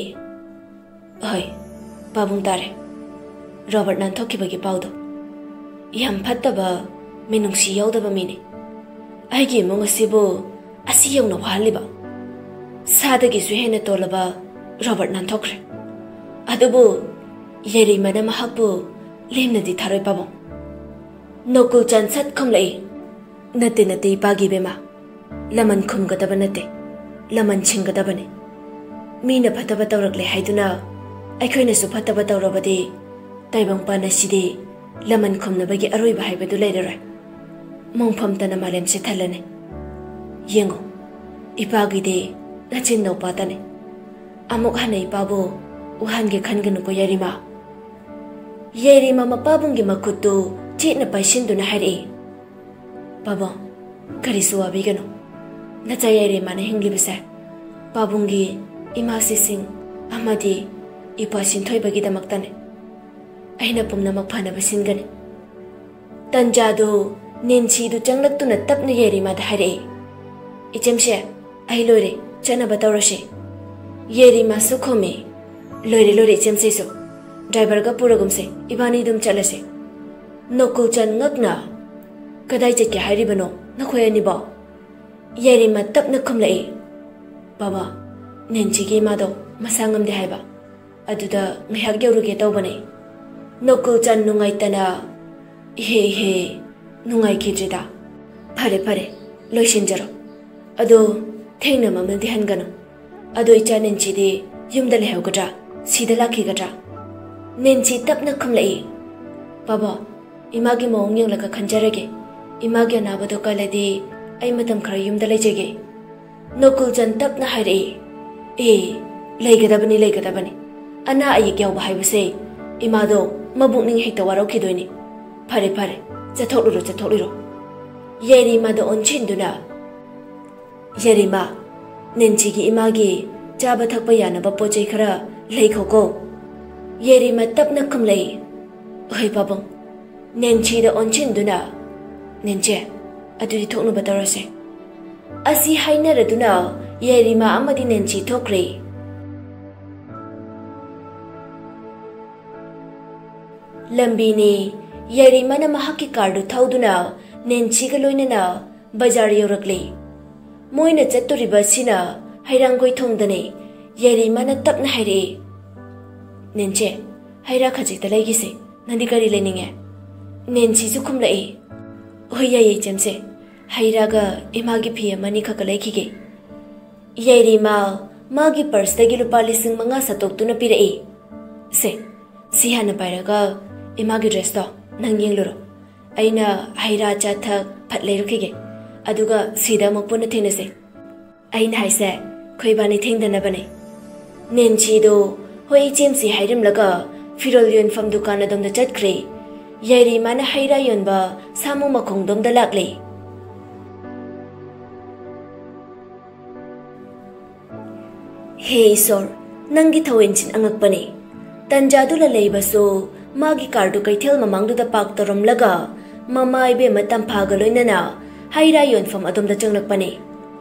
"ꯍꯣꯏ, ꯄꯥꯕꯨꯡ ꯇꯥꯔꯦ꯫ ꯔꯣꯕꯔꯠ ꯅꯥꯟꯊꯣꯛꯈꯤꯕꯒꯤ ꯄꯥꯎꯗꯣ꯫ ꯌꯥꯝ ꯐꯠꯇꯕ, ꯃꯤꯅꯨꯡꯁꯤ ꯌꯥꯎꯗꯕ ꯃꯤꯅꯤ꯫ ꯑꯩꯒꯤ ꯏꯃꯨꯡ ꯑꯁꯤꯕꯨ ꯑꯁꯤ ꯌꯧꯅ ꯋꯥꯍꯜꯂꯤꯕ, ꯁꯥꯗꯒꯤꯁꯨ ꯍꯦꯟꯅ ꯇꯣꯜꯂꯕ ꯔꯣꯕꯔꯠ ꯅꯥꯟꯊꯣꯛꯈ꯭ꯔꯦ꯫ ꯑꯗꯨꯕꯨ ꯌꯥꯏꯔꯤꯃꯥꯅ ꯃꯍꯥꯛꯄꯨ ꯂꯦꯝꯅꯗꯤ ꯊꯥꯔꯣꯏ, ꯄꯥꯕꯨꯡ꯫" ꯅꯣꯀꯨꯜꯆꯥꯟ ꯁꯠ ꯈꯨꯝꯂꯛꯏ꯫ "ꯅꯠꯇꯦ, ꯅꯠꯇꯦ, ꯏꯄꯥꯒꯤ ꯏꯕꯦꯝꯃ꯫ ꯂꯃꯟ ꯈꯨꯝꯒꯗꯕ ꯅꯠꯇꯦ, ꯂꯃꯟ ꯁꯤꯡꯒꯗꯕꯅꯤ꯫ ꯃꯤꯅ ꯐꯠꯇꯕ ꯇꯧꯔꯛꯂꯦ ꯍꯥꯏꯗꯨꯅ ꯑꯩꯈꯣꯏꯅꯁꯨ ꯐꯠꯇꯕ ꯇꯧꯔꯕꯗꯤ ꯇꯥꯏꯕꯪꯄꯥꯟ ꯑꯁꯤꯗꯤ ꯂꯃꯟ ꯈꯨꯝꯅꯕꯒꯤ ꯑꯔꯣꯏꯕ ꯍꯥꯏꯕꯗꯨ ꯂꯩꯔꯔꯣꯏ꯫ ꯃꯣꯡꯐꯝꯇꯅ ꯃꯥꯂꯦꯝꯁꯦ ꯊꯜꯂꯅꯤ꯫ ꯌꯦꯡꯉꯨ, ꯏꯄꯥꯒꯤꯗꯤ ꯅꯆꯤꯟ ꯅꯧꯄꯥꯇꯅꯤ꯫ ꯑꯃꯨꯛ ꯍꯟꯅ ꯏꯄꯥꯕꯨ ꯋꯥꯍꯟꯒꯦ ꯈꯟꯒꯅꯨꯀꯣ, ꯌꯥꯏꯔꯤꯃ꯫" ꯌꯥꯏꯔꯤꯃ ꯃꯄꯥꯕꯨꯡꯒꯤ ꯃꯈꯨꯠꯇꯨ ꯆꯦꯠꯅ ꯄꯥꯏꯁꯤꯟꯗꯨꯅ ꯍꯥꯏꯔꯛꯏ, "ꯄꯥꯕꯨꯡ, ꯀꯔꯤꯁꯨ ꯋꯥꯕꯤꯒꯅꯨ꯫ ꯅꯆꯥ ꯌꯥꯏꯔꯤꯃꯅ ꯍꯤꯡꯂꯤꯕꯁꯦ ꯄꯥꯕꯨꯡꯒꯤ ꯏꯃꯥ ꯁꯤꯁꯤꯡ ꯑꯃꯗꯤ ꯏꯄꯥ ꯁꯤꯟꯊꯣꯏꯕꯒꯤꯗꯃꯛꯇꯅꯤ꯫ ꯑꯩꯅ ꯄꯨꯝꯅꯃꯛ ꯐꯅꯕ ꯁꯤꯟꯒꯅꯤ꯫" ꯇꯟꯖꯥꯗꯨ ꯅꯦꯟꯁꯤꯗꯨ ꯆꯪꯂꯛꯇꯨꯅ ꯇꯞꯅ ꯌꯥꯏꯔꯤꯃꯥꯗ ꯍꯥꯏꯔꯛꯏ, "ꯏꯆꯦꯝꯁꯦ, ꯑꯩ ꯂꯣꯏꯔꯦ, ꯆꯠꯅꯕ ꯇꯧꯔꯁꯤ꯫" ꯌꯥꯏꯔꯤꯃꯥꯁꯨ ꯈꯨꯝꯃꯤ, "ꯂꯣꯏꯔꯦ, ꯂꯣꯏꯔꯦ, ꯏꯆꯦꯝꯁꯦꯁꯨ꯫ ꯗ꯭ꯔꯥꯏꯚꯔꯒ ꯄꯨꯔꯒꯨꯝꯁꯦ, ꯏꯕꯥꯅꯤ ꯑꯗꯨꯝ ꯆꯠꯂꯁꯦ꯫" ꯅꯣꯀꯨꯜꯆꯟ ꯉꯛꯅ, "ꯀꯗꯥꯏ ꯆꯠꯀꯦ ꯍꯥꯏꯔꯤꯕꯅꯣ ꯅꯈꯣꯏ ꯑꯅꯤꯕꯣ?" ꯌꯥꯏꯔꯤꯃ ꯇꯞꯅ ꯈꯨꯝꯂꯛꯏ, "ꯕꯥꯕꯥ, ꯅꯦꯟꯁꯤꯒꯤ ꯏꯃꯥꯗꯣ ꯃꯁꯥ ꯉꯝꯗꯦ ꯍꯥꯏꯕ꯫ ꯑꯗꯨꯗ ꯉꯥꯏꯍꯥꯛ ꯌꯧꯔꯨꯒꯦ ꯇꯧꯕꯅꯦ꯫" ꯅꯣꯀꯨꯜꯆꯟ ꯅꯨꯡꯉꯥꯏꯇꯅ, "ꯏꯍꯦ, ꯏꯍꯦ, ꯅꯨꯡꯉꯥꯏꯈꯤꯗ꯭ꯔꯤꯗ꯫ ꯐꯔꯦ, ꯐꯔꯦ, ꯂꯣꯏꯁꯤꯟꯖꯔꯣ꯫ ꯑꯗꯣ ꯊꯦꯡꯅ ꯃꯃꯜꯗꯤ ꯍꯟꯒꯅꯨ꯫ ꯑꯗꯣ ꯏꯆꯥ ꯅꯦꯟꯁꯤꯗꯤ ꯌꯨꯝꯗ ꯂꯩꯍꯧꯒꯗ꯭ꯔꯥ, ꯁꯤꯗ ꯂꯥꯛꯈꯤꯒꯗ꯭ꯔꯥ?" ꯅꯦꯟꯁꯤ ꯇꯞꯅ ꯈꯨꯝꯂꯛꯏ, "ꯕꯥꯕꯥ, ꯏꯃꯥꯒꯤ ꯃꯑꯣꯡ ꯌꯦꯡꯂꯒ ꯈꯟꯖꯔꯒꯦ꯫ ꯏꯃꯥꯒꯤ ꯑꯅꯥꯕꯗꯣ ꯀꯜꯂꯗꯤ ꯑꯩ ꯃꯇꯝ ꯈꯔ ꯌꯨꯝꯗ ꯂꯩꯖꯒꯦ꯫" ꯅꯣꯀꯨꯜꯆꯟ ꯇꯞꯅ ꯍꯥꯏꯔꯛꯏ, "ꯑꯦ, ꯂꯩꯒꯗꯕꯅꯤ, ꯂꯩꯒꯗꯕꯅꯤ꯫ ꯑꯅꯥ ꯑꯌꯦꯛ ꯌꯥꯎꯕ ꯍꯥꯏꯕꯁꯦ ꯏꯃꯥꯗꯣ ꯃꯕꯨꯛꯅꯤꯡ ꯍꯦꯛꯇ ꯋꯥꯔꯧꯈꯤꯗꯣꯏꯅꯤ꯫ ꯐꯔꯦ, ꯐꯔꯦ, ꯆꯠꯊꯣꯛꯂꯨꯔꯣ, ꯆꯠꯊꯣꯛꯂꯨꯔꯣ꯫" ꯌꯥꯏꯔꯤꯃꯥꯗ ꯑꯣꯟꯁꯤꯟꯗꯨꯅ, "ꯌꯥꯏꯔꯤꯃꯥ, ꯅꯦꯟꯁꯤꯒꯤ ꯏꯃꯥꯒꯤ ꯆꯥꯕ ꯊꯛꯄ ꯌꯥꯅꯕ ꯄꯣꯠ ꯆꯩ ꯈꯔ ꯂꯩꯈꯣꯀꯣ꯫" ꯌꯥꯏꯔꯤꯃꯥ ꯇꯞꯅ ꯈꯨꯝꯂꯛꯏ, "ꯍꯣꯏ ꯄꯥꯕꯨꯡ꯫" ꯅꯦꯟꯁꯤꯗ ꯑꯣꯟꯁꯤꯟꯗꯨꯅ, "ꯅꯦꯟꯆꯦ, ꯑꯗꯨꯗꯤ ꯊꯣꯛꯅꯕ ꯇꯧꯔꯁꯦ꯫" ꯑꯁꯤ ꯍꯥꯏꯅꯔꯗꯨꯅ ꯌꯥꯏꯔꯤꯃꯥ ꯑꯃꯗꯤ ꯅꯦꯟꯆꯤ ꯊꯣꯛꯈ꯭ꯔꯦ꯫ ꯂꯝꯕꯤꯅꯤ꯫ ꯌꯥꯏꯔꯤꯃꯥꯅ ꯃꯍꯥꯛꯀꯤ ꯀꯥꯔꯗꯨ ꯊꯧꯗꯨꯅ ꯅꯦꯟꯆꯤꯒ ꯂꯣꯏꯅꯅ ꯕꯖꯥꯔ ꯌꯧꯔꯛꯂꯦ꯫ ꯃꯣꯏꯅ ꯆꯠꯇꯣꯔꯤꯕ ꯑꯁꯤꯅ ꯍꯩꯔꯥꯡꯒꯣꯏ ꯊꯣꯡꯗꯅꯦ꯫ ꯌꯥꯏꯔꯤꯃꯥꯅ ꯇꯞꯅ ꯍꯥꯏꯔꯛꯏ, "ꯅꯦꯟꯆꯦ, ꯍꯩꯔꯥ ꯈꯖꯤꯛꯇ ꯂꯩꯈꯤꯁꯦ꯫ ꯅꯪꯗꯤ ꯀꯔꯤ ꯂꯩꯅꯤꯡꯉꯦ?" ꯅꯦꯟꯁꯤꯁꯨ ꯈꯨꯝꯂꯛꯏ꯫ "ꯍꯣꯏ, ꯌꯥꯏꯌꯦ, ꯏꯆꯦꯝꯁꯦ꯫ ꯍꯩ ꯔꯥꯒ ꯏꯃꯥꯒꯤ ꯐꯤ ꯑꯃꯅꯤ ꯈꯛꯀ ꯂꯩꯈꯤꯒꯦ꯫" ꯌꯥꯏꯔꯤꯃ ꯃꯥꯒꯤ ꯄꯔꯁꯇꯒꯤ ꯂꯨꯄꯥ ꯂꯤꯁꯤꯡ ꯃꯉꯥ ꯁꯠꯇꯣꯛꯇꯨꯅ ꯄꯤꯔꯛꯏ꯫ "ꯁꯦ, ꯁꯤ ꯍꯥꯟꯅ ꯄꯥꯏꯔꯒ ꯏꯃꯥꯒꯤ ꯗ꯭ꯔꯦꯁꯇꯣ ꯅꯪ ꯌꯦꯡꯂꯨꯔꯣ꯫ ꯑꯩꯅ ꯍꯩ ꯔꯥ ꯑꯆꯥ ꯑꯊꯛ ꯐꯠ ꯂꯩꯔꯨꯈꯤꯒꯦ꯫ ꯑꯗꯨꯒ ꯁꯤꯗ ꯑꯃꯨꯛ ꯄꯨꯟꯅ ꯊꯦꯡꯅꯁꯦ꯫" "ꯑꯩꯅ ꯍꯥꯏꯁꯦ, ꯑꯩꯈꯣꯏ ꯏꯕꯥꯅꯤ ꯊꯦꯡꯗꯅꯕꯅꯦ꯫" ꯅꯦꯟꯁꯤꯗꯣ "ꯍꯣꯏ, ꯏꯆꯦꯝꯁꯤ" ꯍꯥꯏꯔꯝꯂꯒ ꯐꯤꯔꯣꯜ ꯌꯣꯟꯐꯝ ꯗꯨꯀꯥꯟ ꯑꯗꯣꯝꯗ ꯆꯠꯈ꯭ꯔꯦ꯫ ꯌꯥꯏꯔꯤꯃꯥꯅ ꯍꯩ ꯔꯥ ꯌꯣꯟꯕ ꯁꯥꯃꯨ ꯃꯈꯣꯡꯗꯣꯝꯗ ꯂꯥꯛꯂꯦ꯫ ꯍꯦ ꯏꯁꯣꯔ, ꯅꯪꯒꯤ ꯊꯧꯑꯣꯏꯟꯁꯤꯟ ꯑꯉꯛꯄꯅꯤ꯫ ꯇꯟꯖꯥꯗꯨ ꯂꯂꯩꯕꯁꯨ ꯃꯥꯒꯤ ꯀꯥꯔꯗꯨ ꯀꯩꯊꯦꯜ ꯃꯃꯥꯡꯗꯨꯗ ꯄꯥꯛ ꯇꯧꯔꯝꯂꯒ ꯃꯃꯥ ꯏꯕꯦꯝꯃ ꯇꯝꯐꯥꯒ ꯂꯣꯏꯅꯅ ꯍꯩ ꯔꯥ ꯌꯣꯟꯐꯝ ꯑꯗꯣꯝꯗ ꯆꯪꯂꯛꯄꯅꯤ꯫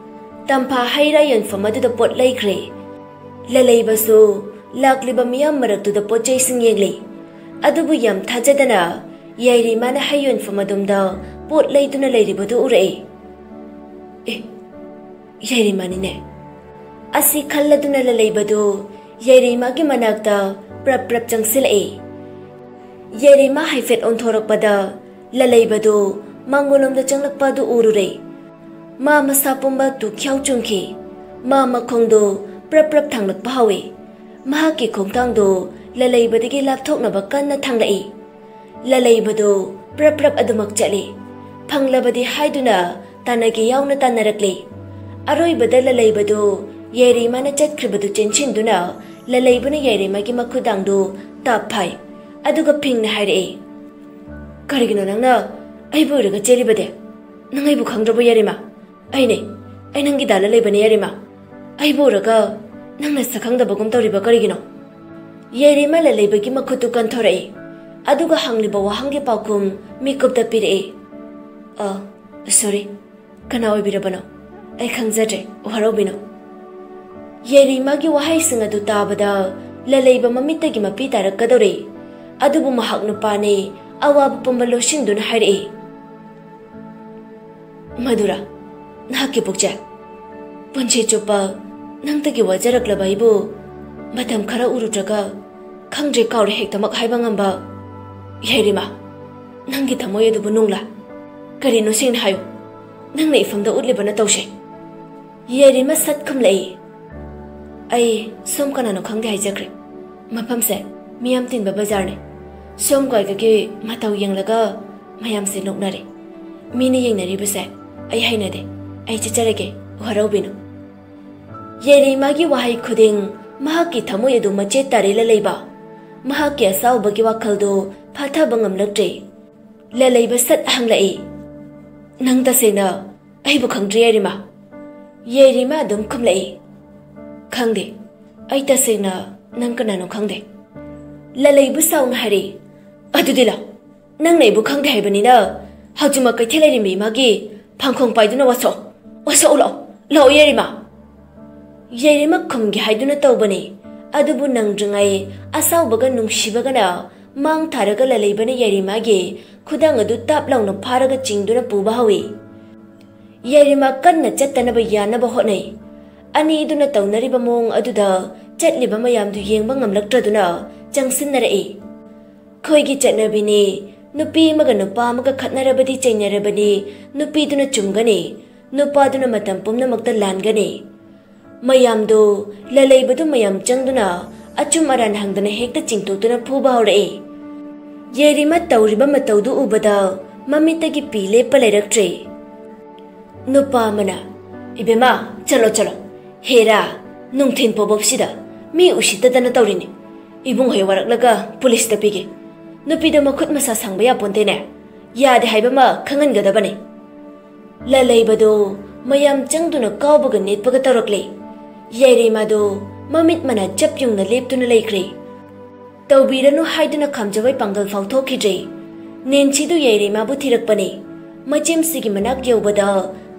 ꯇꯝꯐꯥ ꯍꯩ ꯔꯥ ꯌꯣꯟꯐꯝ ꯑꯗꯨꯗ ꯄꯣꯠ ꯂꯩꯈ꯭ꯔꯦ꯫ ꯂꯂꯩꯕꯁꯨ ꯂꯥꯛꯂꯤꯕ ꯃꯤꯌꯥꯝ ꯃꯔꯛꯇꯨꯗ ꯄꯣꯠ ꯆꯩꯁꯤꯡ ꯌꯦꯡꯂꯤ꯫ ꯑꯗꯨꯕꯨ ꯌꯥꯝ ꯊꯥꯖꯗꯅ ꯌꯥꯏꯔꯤꯃꯥꯅ ꯍꯩ ꯌꯣꯟꯐꯝ ꯑꯗꯣꯝꯗ ꯄꯣꯠ ꯂꯩꯗꯨꯅ ꯂꯩꯔꯤꯕꯗꯨ ꯎꯔꯛꯏ꯫ "ꯑꯦ, ꯌꯥꯏꯔꯤꯃꯥꯅꯤꯅꯦ꯫" ꯑꯁꯤ ꯈꯜꯂꯗꯨꯅ ꯂꯂꯩꯕꯗꯨ ꯌꯥꯏꯔꯤꯃꯥꯒꯤ ꯃꯅꯥꯛꯇ ꯄ꯭ꯔꯞ ꯄ꯭ꯔꯞ ꯆꯪꯁꯤꯜꯂꯛꯏ꯫ ꯌꯥꯏꯔꯤꯃꯥ ꯍꯥꯏꯐꯦꯠ ꯑꯣꯟꯊꯣꯔꯛꯄꯗ ꯂꯂꯩꯕꯗꯨ ꯃꯥꯡꯒꯣꯜꯂꯣꯝꯗ ꯆꯪꯂꯛꯄ ꯑꯗꯨ ꯎꯔꯨꯔꯦ꯫ ꯃꯥ ꯃꯁꯥ ꯄꯨꯝꯕ ꯇꯨꯈ꯭ꯌꯥꯎ ꯆꯨꯡꯈꯤ꯫ ꯃꯥ ꯃꯈꯣꯡꯗꯨ ꯄ꯭ꯔꯞ ꯄ꯭ꯔꯞ ꯊꯥꯡꯂꯛꯄ ꯍꯧꯏ꯫ ꯃꯍꯥꯛꯀꯤ ꯈꯣꯡꯊꯥꯡꯗꯨ ꯂꯂꯩꯕꯗꯒꯤ ꯂꯥꯞꯊꯣꯛꯅꯕ ꯀꯟꯅ ꯊꯥꯡꯂꯛꯏ꯫ ꯂꯂꯩꯕꯗꯨ ꯄ꯭ꯔꯞ ꯄ꯭ꯔꯞ ꯑꯗꯨꯃꯛ ꯆꯠꯂꯤ꯫ ꯐꯪꯂꯕꯗꯤ ꯍꯥꯏꯗꯨꯅ ꯇꯥꯟꯅꯒꯦ ꯌꯥꯎꯅ ꯇꯥꯟꯅꯔꯛꯂꯤ꯫ ꯑꯔꯣꯏꯕꯗ ꯂꯂꯩꯕꯗꯨ ꯌꯥꯏꯔꯤꯃꯥꯅ ꯆꯠꯈ꯭ꯔꯤꯕꯗꯨ ꯆꯦꯟꯁꯤꯟꯗꯨꯅ ꯂꯂꯩꯕꯅ ꯌꯥꯏꯔꯤꯃꯥꯒꯤ ꯃꯈꯨꯗꯥꯡꯗꯨ ꯇꯥꯞ ꯐꯥꯏ꯫ ꯑꯗꯨꯒ ꯐꯤꯡꯅ ꯍꯥꯏꯔꯛꯏ, "ꯀꯔꯤꯒꯤꯅꯣ ꯅꯪꯅ ꯑꯩꯕꯨ ꯎꯔꯒ ꯆꯦꯜꯂꯤꯕꯗꯤ? ꯅꯪ ꯑꯩꯕꯨ ꯈꯪꯗ꯭ꯔꯕꯣ, ꯌꯥꯏꯔꯤꯃꯥ? ꯑꯩꯅꯦ, ꯑꯩ ꯅꯪꯒꯤ ꯗꯥ ꯂꯂꯩꯕꯅꯦ, ꯌꯥꯏꯔꯤꯃꯥ꯫ ꯑꯩꯕꯨ ꯎꯔꯒ ꯅꯪꯅ ꯁꯛ ꯈꯪꯗꯕꯒꯨꯝ ꯇꯧꯔꯤꯕ ꯀꯔꯤꯒꯤꯅꯣ?" ꯌꯥꯏꯔꯤꯃ ꯂꯂꯩꯕꯒꯤ ꯃꯈꯨꯠꯇꯨ ꯀꯟꯊꯣꯔꯛꯏ꯫ ꯑꯗꯨꯒ ꯍꯪꯂꯤꯕ ꯋꯥꯍꯪꯒꯤ ꯄꯥꯎꯈꯨꯝ ꯃꯤꯀꯨꯞꯇ ꯄꯤꯔꯛꯏ꯫ "ꯑ, ꯁꯣꯔꯤ, ꯀꯅꯥ ꯑꯣꯏꯕꯤꯔꯕꯅꯣ? ꯑꯩ ꯈꯪꯖꯗ꯭ꯔꯦ, ꯋꯥꯔꯧꯕꯤꯅꯨ꯫" ꯌꯥꯏꯔꯤꯃꯒꯤ ꯋꯥꯍꯩꯁꯤꯡ ꯑꯗꯨ ꯇꯥꯕꯗ ꯂꯂꯩꯕ ꯃꯃꯤꯠꯇꯒꯤ ꯃꯄꯤ ꯇꯥꯔꯛꯀꯗꯧꯔꯦ꯫ ꯑꯗꯨꯕꯨ ꯃꯍꯥꯛ ꯅꯨꯄꯥꯅꯤ, ꯑꯋꯥꯕ ꯄꯨꯝꯕ ꯂꯣꯠꯁꯤꯟꯗꯨꯅ ꯍꯥꯏꯔꯛꯏ, "ꯃꯗꯨꯔꯥ, ꯅꯍꯥꯛꯀꯤ ꯄꯨꯛꯆꯦꯜ? ꯄꯨꯟꯁꯤ ꯆꯨꯞꯄ ꯅꯪꯇꯒꯤ ꯋꯥꯖꯔꯛꯂꯕ ꯑꯩꯕꯨ ꯃꯇꯝ ꯈꯔ ꯎꯔꯨꯗ꯭ꯔꯒ ꯈꯪꯗ꯭ꯔꯦ ꯀꯥꯎꯔꯦ ꯍꯦꯛꯇꯃꯛ ꯍꯥꯏꯕ ꯉꯝꯕ ꯌꯥꯏꯔꯤꯃ?" ꯅꯪꯒꯤ ꯊꯃꯣꯏ ꯑꯗꯨꯕꯨ ꯅꯨꯡꯂꯥ? ꯀꯔꯤꯅꯣ ꯁꯦꯡꯅ ꯍꯥꯏꯌꯨ꯫ ꯅꯪꯅ ꯏꯐꯝꯗ ꯎꯠꯂꯤꯕ ꯅꯇꯧꯁꯦ꯫ ꯌꯥꯏꯔꯤꯃ ꯁꯠ ꯈꯨꯝꯂꯛꯏ꯫ ꯑꯩ ꯁꯣꯝ ꯀꯅꯥꯅꯣ ꯈꯪꯗꯦ ꯍꯥꯏꯖꯈ꯭ꯔꯦ꯫ ꯃꯐꯝꯁꯦ ꯃꯤꯌꯥꯝ ꯇꯤꯟꯕ ꯕꯖꯥꯔꯅꯤ꯫ ꯁꯣꯝ ꯀꯥꯏꯒꯒꯤ ꯃꯇꯧ ꯌꯦꯡꯂꯒ ꯃꯌꯥꯝꯁꯦ ꯅꯣꯛꯅꯔꯦ꯫ ꯃꯤꯅ ꯌꯦꯡꯅꯔꯤꯕꯁꯦ ꯑꯩ ꯍꯩꯅꯗꯦ꯫ ꯑꯩ ꯆꯠꯆꯔꯒꯦ, ꯋꯥꯔꯧꯕꯤꯅꯨ꯫ ꯌꯥꯏꯔꯤꯃꯥꯒꯤ ꯋꯥꯍꯩ ꯈꯨꯗꯤꯡ ꯃꯍꯥꯛꯀꯤ ꯊꯃꯣꯏ ꯑꯗꯨ ꯃꯆꯦꯠ ꯇꯥꯔꯦ ꯂꯂꯩꯕ꯫ ꯃꯍꯥꯛꯀꯤ ꯑꯁꯥꯎꯕꯒꯤ ꯋꯥꯈꯜꯗꯨ ꯐꯥꯊꯕ ꯉꯝꯂꯛꯇ꯭ꯔꯦ꯫ ꯂꯂꯩꯕ ꯁꯠ ꯍꯪꯂꯛꯏ, "ꯅꯪ ꯇꯁꯦꯡꯅ ꯑꯩꯕꯨ ꯈꯪꯗ꯭ꯔꯤ, ꯌꯥꯏꯔꯤꯃꯥ?" ꯌꯥꯏꯔꯤꯃꯥ ꯑꯗꯨꯝ ꯈꯨꯝꯂꯛꯏ, "ꯈꯪꯗꯦ, ꯑꯩ ꯇꯁꯦꯡꯅ ꯅꯪ ꯀꯅꯥꯅꯣ ꯈꯪꯗꯦ꯫" ꯂꯂꯩꯕ ꯁꯥꯎꯅ ꯍꯥꯏꯔꯛꯏ, "ꯑꯗꯨꯗꯤ ꯂꯥꯎ, ꯅꯪꯅ ꯑꯩꯕꯨ ꯈꯪꯗꯦ ꯍꯥꯏꯕꯅꯤꯅ ꯍꯧꯖꯤꯛꯃꯛ ꯀꯩꯊꯦꯜ ꯂꯩꯔꯦꯝꯕꯤ ꯏꯃꯥꯒꯤ ꯐꯥꯡꯈꯣꯡ ꯄꯥꯏꯗꯨꯅ ꯋꯥꯁꯛꯑꯣ, ꯋꯥꯁꯛꯑꯣ ꯂꯥꯛꯑꯣ, ꯂꯥꯛꯑꯣ ꯌꯥꯏꯔꯤꯃꯥ꯫" ꯌꯥꯏꯔꯤꯃ ꯈꯨꯝꯒꯦ ꯍꯥꯏꯗꯨꯅ ꯇꯧꯕꯅꯤ, ꯑꯗꯨꯕꯨ ꯅꯪꯗ꯭ꯔꯤꯉꯩ ꯑꯁꯥꯎꯕꯒ ꯅꯨꯡꯁꯤꯕꯒꯅ ꯃꯥꯡ ꯊꯥꯔꯒ ꯂꯂꯩꯕꯅ ꯌꯥꯏꯔꯤꯃꯥꯒꯤ ꯈꯨꯗꯥꯡ ꯑꯗꯨ ꯇꯥꯞ ꯂꯥꯎꯅ ꯐꯥꯔꯒ ꯆꯤꯡꯗꯨꯅ ꯄꯨꯕ ꯍꯧꯏ꯫ ꯌꯥꯏꯔꯤꯃ ꯀꯟꯅ ꯆꯠꯇꯅꯕ ꯌꯥꯅꯕ ꯍꯣꯠꯅꯩ꯫ ꯑꯅꯤꯗꯨꯅ ꯇꯧꯅꯔꯤꯕ ꯃꯑꯣꯡ ꯑꯗꯨꯗ ꯆꯠꯂꯤꯕ ꯃꯌꯥꯝꯗꯨ ꯌꯦꯡꯕ ꯉꯝꯂꯛꯇ꯭ꯔꯗꯨꯅ ꯆꯪꯁꯤꯟꯅꯔꯛꯏ꯫ "ꯑꯩꯈꯣꯏꯒꯤ ꯆꯠꯅꯕꯤꯅꯤ, ꯅꯨꯄꯤ ꯑꯃꯒ ꯅꯨꯄꯥ ꯑꯃꯒ ꯈꯠꯅꯔꯕꯗꯤ ꯆꯩꯅꯔꯕꯗꯤ ꯅꯨꯄꯤꯗꯨꯅ ꯆꯨꯝꯒꯅꯤ, ꯅꯨꯄꯥꯗꯨꯅ ꯃꯇꯝ ꯄꯨꯝꯅꯃꯛꯇ ꯂꯥꯟꯒꯅꯤ꯫" ꯃꯌꯥꯝꯗꯨ, ꯂꯂꯩꯕꯗꯨ ꯃꯌꯥꯝ ꯆꯪꯗꯨꯅ ꯑꯆꯨꯝ ꯑꯔꯥꯟ ꯍꯪꯗꯅ ꯍꯦꯛꯇ ꯆꯤꯡꯊꯣꯛꯇꯨꯅ ꯐꯨꯕ ꯍꯧꯔꯛꯏ꯫ ꯌꯥꯏꯔꯤꯃ ꯇꯧꯔꯤꯕ ꯃꯇꯧꯗꯨ ꯎꯕꯗ ꯃꯃꯤꯠꯇꯒꯤ ꯄꯤ ꯂꯦꯞꯄ ꯂꯩꯔꯛꯇ꯭ꯔꯦ꯫ ꯅꯨꯄꯥ ꯑꯃꯅ, "ꯏꯕꯦꯝꯃ, ꯆꯠꯂꯣ, ꯆꯠꯂꯣ꯫ ꯍꯦꯔꯥ, ꯅꯨꯡꯊꯤꯟ ꯄꯣꯕꯞꯁꯤꯗ ꯃꯤ ꯎꯁꯤꯠꯇꯗꯅ ꯇꯧꯔꯤꯅꯤ꯫ ꯏꯕꯨꯡ ꯍꯣꯏ ꯋꯥꯔꯛꯂꯒ ꯄꯨꯂꯤꯁꯇ ꯄꯤꯒꯦ꯫ ꯅꯨꯄꯤꯗ ꯃꯈꯨꯠ ꯃꯁꯥ ꯁꯥꯡꯕ ꯌꯥꯄꯣꯟꯇꯦꯅꯦ꯫ ꯌꯥꯗꯦ ꯍꯥꯏꯕ ꯑꯃ ꯈꯪꯍꯟꯒꯗꯕꯅꯤ꯫" ꯂꯂꯩꯕꯗꯨ ꯃꯌꯥꯝ ꯆꯪꯗꯨꯅ ꯀꯥꯎꯕꯒ ꯅꯦꯠꯄꯒ ꯇꯧꯔꯛꯂꯦ꯫ ꯌꯥꯏꯔꯤꯃꯥꯗꯨ ꯃꯃꯤꯠ ꯃꯅꯥ ꯆꯞ ꯌꯨꯡꯅ ꯂꯦꯞꯇꯨꯅ ꯂꯩꯈ꯭ꯔꯦ꯫ ꯇꯧꯕꯤꯔꯅꯨ ꯍꯥꯏꯗꯨꯅ ꯈꯥꯝꯖꯕꯩ ꯄꯥꯡꯒꯜ ꯐꯥꯎ ꯊꯣꯛꯈꯤꯗ꯭ꯔꯦ꯫ ꯅꯦꯟꯁꯤꯗꯨ ꯌꯥꯏꯔꯤꯃꯥꯕꯨ ꯊꯤꯔꯛꯄꯅꯤ꯫ ꯃꯆꯦꯝꯁꯤꯒꯤ ꯃꯅꯥꯛ ꯌꯧꯕꯗ